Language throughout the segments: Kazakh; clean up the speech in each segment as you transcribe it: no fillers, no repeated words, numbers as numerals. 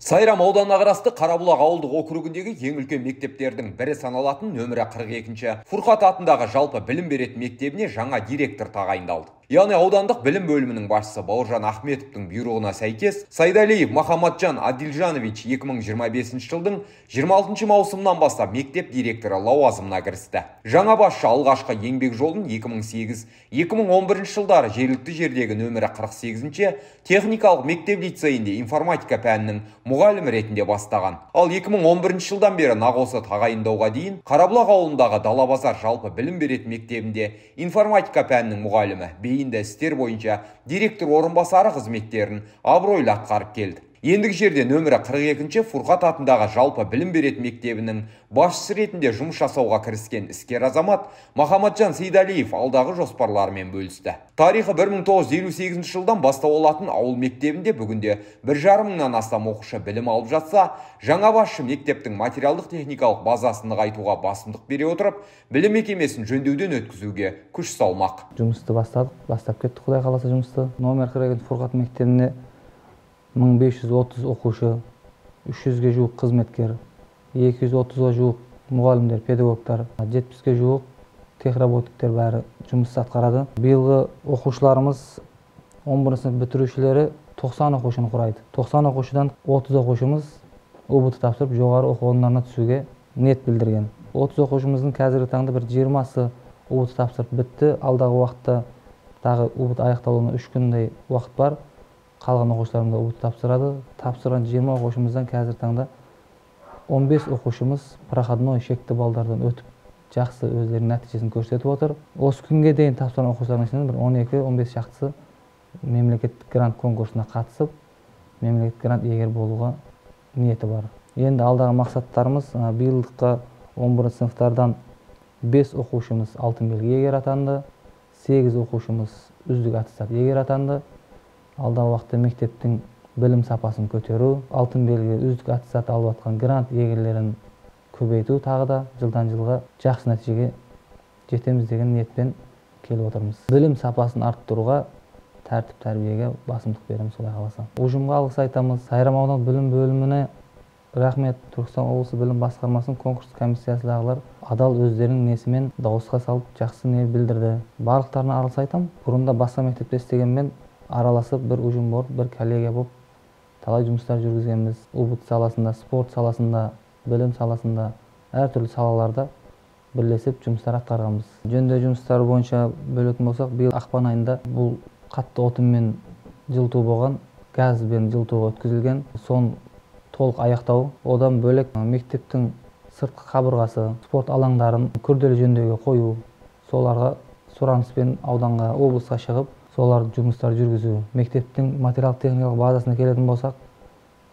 Сайрам ауданына қарасты Қарабұлақ ауылдық округіндегі ең үлкен мектептердің бірі саналатын нөмірі 42-ші Фурқат атындағы жалпы білім беретін мектебіне жаңа директор тағайындалды. Яғни аудандық білім бөлімінің басшысы Бауыржан Ахметовтің бұйрығына сәйкес Сайдалиев Махаматжан Адилжанович 2025 жылдың 26 маусымынан бастап мектеп директоры лауазымына кірісті. Жаңа басшы алғашқы еңбек жолын 2008-2011 жылдары жергілікті жердегі нөмірі 48-ші техникалық мектеп лицейінде информатика пәнінің мұғалімі ретінде бастаған. Ал 2011 жылдан бері нақ осы тағайындауға дейін Қарабұлақ ауылындағы Далабазар жалпы білім беретін мектебінде информатика пәнінің мұғалімі, бейінді істер бойынша директор орынбасары қызметтерін абыройлы атқарып келді. Ендігі жерде нөмірі 42-ші Фурқат атындағы жалпы білім беретін мектебінің басшысы ретінде жұмыс жасауға кіріскен іскер азамат Махаматжан Сейдалиев алдағы жоспарларымен бөлісті. Тарихы 1958 жылдан бастау алатын ауыл мектебінде бүгінде 1,5 мыңнан астам оқушы білім алып жатса, жаңа басшы мектептің материалдық техникалық базасын нығайтуға басымдық бере отырып, білім мекемесін жөндеуден өткізуге күш салмақ. Жұмысты бастадық, бастап кеттік, Құдай қаласа жұмысты. Номер 42 Фурқат мектебіне 1530 оқушы, 300-ге жуық қызметкер, 230-ға жуық мұғалімдер, педагогтар, 70-ге жуық техработниктер бәрі жұмыс атқарады. Биылғы оқушыларымыз 11 сынып бітірушілері 90 оқушыны құрайды. 90 оқушыдан 30 оқушымыз ҰБТ тапсырып жоғары оқу орындарына түсуге ниет білдірген. 30 оқушымыздың қазіргі таңда бір 20-сы ҰБТ тапсырып бітті. Алдағы уақытта тағы ҰБТ аяқталуына 3 күндей уақыт бар. Қалған оқушыларымыз да ҰБТ тапсырады. Тапсырған 20 оқушымыздан қазіргі таңда 15 оқушымыз проходной шекті балдардан өтіп, жақсы өздерінің нәтижесін көрсетіп отыр. Осы күнге дейін тапсырған оқушылардың ішінен бір 12-15 шақтысы мемлекеттік грант конкурсына қатысып, мемлекеттік грант иегері болуға ниеті бар. Енді алдағы мақсаттарымыз, биылдыққа 11 сыныптардан 5 оқушымыз алтын белгі иегері атанды, 8 оқушымыз үздік аттестат иегері атанды. Алдағы уақытта мектептің білім сапасын көтеру, алтын белгі үздік аттестат алып жатқан грант иегерлерін көбейту, тағы да жылдан жылға жақсы нәтижеге жетеміз деген ниетпен келіп отырмыз. Білім сапасын арттыруға, тәртіп тәрбиеге басымдық береміз, Құдай қаласа. Ұжымға алғыс айтамыз. Сайрам аудандық білім бөліміне рахмет. Түркістан облысы білім басқармасының конкурс комиссиясындағылар адал өздерінің несімен дауысқа салып жақсы не білдірді. Барлықтарына алғыс айтамын. Бұрында басқа мектепте істегенмен араласып, бір ұжым болып, бір коллегия болып талай жұмыстар жүргізгенбіз. ҰБТ саласында, спорт саласында, білім саласында, әртүрлі салаларда бірлесіп жұмыстар атқарғанбыз. Жөндеу жұмыстары бойынша бөлетін болсақ, биыл ақпан айында бұл қатты отынмен жылыту болған, газбен жылытуға өткізілген, соны толық аяқтау. Одан бөлек мектептің сыртқы қабырғасы, спорт алаңдарын күрделі жөндеуге қою, соларға сұраныспен ауданға, облысқа шығып, солар жұмыстар жүргізу. Мектептің материалдық техникалық базасына келетін болсақ,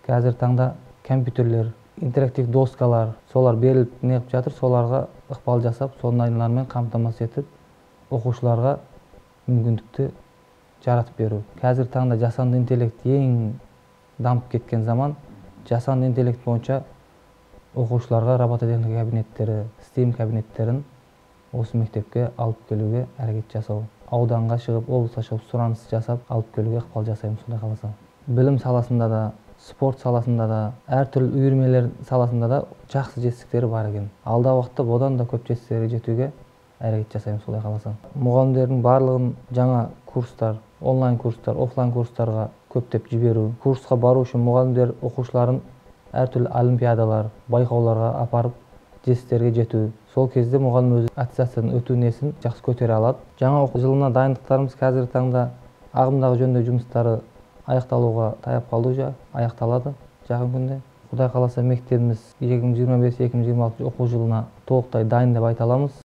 қазір таңда компьютерлер, интерактив доскалар, солар беріліп неғып жатыр, соларға ықпал жасап, сондайлармен қамтамасыз етіп, оқушыларға мүмкіндікті жаратып беру. Қазір таңда жасанды интеллект ең дамып кеткен заман. Жасанды интеллект бойынша оқушыларға робототехника кабинеттері, STEAM кабинеттерін осы мектепке алып келуге әрекет жасау. Ауданға шығып, облысқа шығып, сұраныс жасап, алып келуге ықпал жасаймыз, Құдай қаласа. Білім саласында да, спорт саласында да, әртүрлі үйірмелер саласында да жақсы жетістіктері бар екен. Алдағы уақытта одан да көп жетістіктерге жетуге әрекет жасаймыз, Құдай қаласа. Мұғалімдердің барлығын жаңа курстар, онлайн курстар, офлайн курстарға көптеп жіберу. Курсқа бару үшін мұғалімдер оқушыларын әртүрлі олимпиадалар, байқауларға апарып жетістіктерге жету. Сол кезде мұғалім өзі аттестациядан өту несін жақсы көтере алады. Жаңа оқу жылына дайындықтарымыз қазіргі таңда ағымдағы жөндеу жұмыстары аяқталуға таяп қалды, уже аяқталады жақын күнде. Құдай қаласа мектебіміз 2025-2026 оқу жылына толықтай дайын деп айта аламыз.